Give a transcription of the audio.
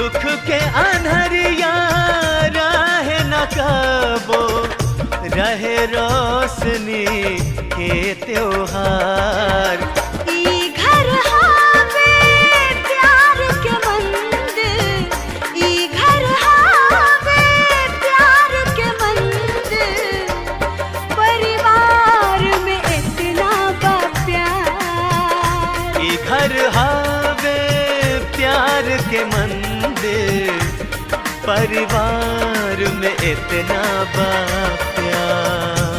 दुख के अनहरिया रहे न कबो, रहे रोशनी के त्योहार। ई घर हावे प्यार के मंदिर, ई घर हावे प्यार के मंदिर, परिवार में इतना बा प्यार। ई घर हावे प्यार के मंदिर, परिवार में इतना बा प्यार।